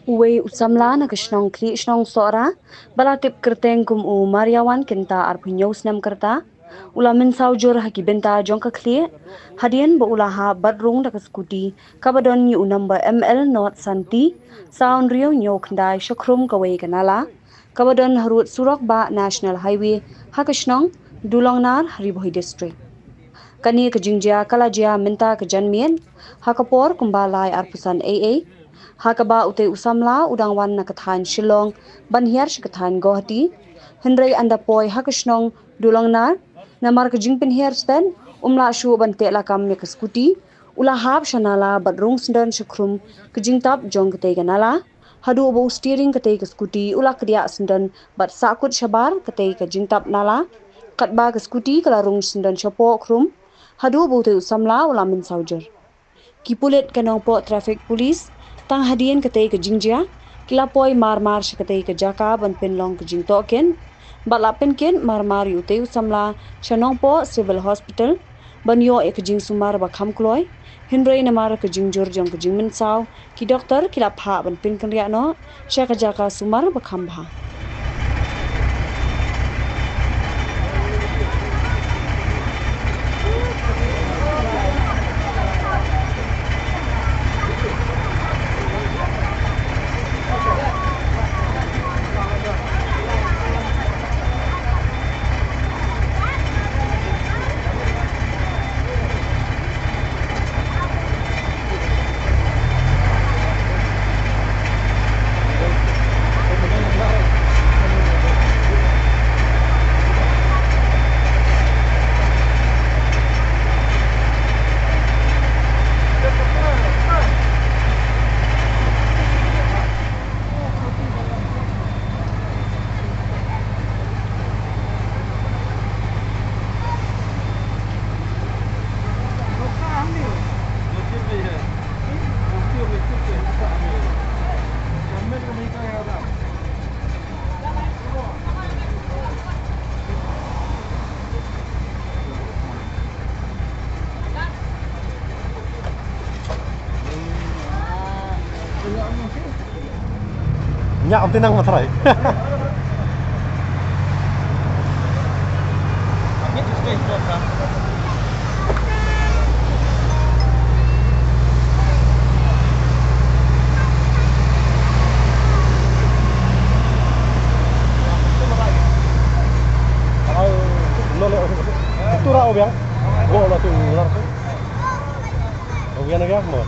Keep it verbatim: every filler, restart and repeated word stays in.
Uwei u samla na ka shnong Khlieh Shnong Sohra, ba la tip kyrteng kum u Mariawan Kynta, arphew hynñiew snem ka rta, u la mynsaw jur ha ki bynta jong ka khlieh hadien ba u la hap bad rung da ka skuti kaba don ïa u number M L not santi saw hynriew hynñiew khyndai sha khrum kawei ka nala kaba don harud surok bah National Highway ha ka shnong Dulongnar ha Ri Bhoi District. Kane ka jingjia ka la jia mynta ka janmiet ha ka por kumba lai arphew san A A, ha kaba utei u samla u dang wan na ka thaiñ Shillong ban hiar sha ka thaiñ Guwahati, hynrei ynda poi ha ka shnong Dulongnar, namar ka jingpynhiar stet um lah shuh ban teh lakam ïa ka skuti, u la hap sha nala bad rung syndon sha khrum ka jingtap jong katei ka nala, haduh ba u steering katei ka skuti u la kdiah syndon bad sahkut shabar katei ka jingtap nala, katba ka skuti ka la rung syndon shapoh khrum, haduh ba utei u samla u la mynsaw jur. Ki pulit ka Nongpoh Traffic Police, tang hadien katei ka jingjia, ki la poi mar mar sha katei ka jaka ban pynlong ka jingtohkit bad la pynkit mar mar ïa utei u samla sha Nongpoh Civil Hospital ban ïoh ïa ka jingsumar ba kham kloi, hynrei namar ka jingjur jong ka jingmynsaw, ki doktor ki la phah ban pynkynriah noh sha ka jaka sumar ba kham bha. Nya, ym tinang ma trai. Tura obiang. Go la tu lar tu. Obiang ga mo.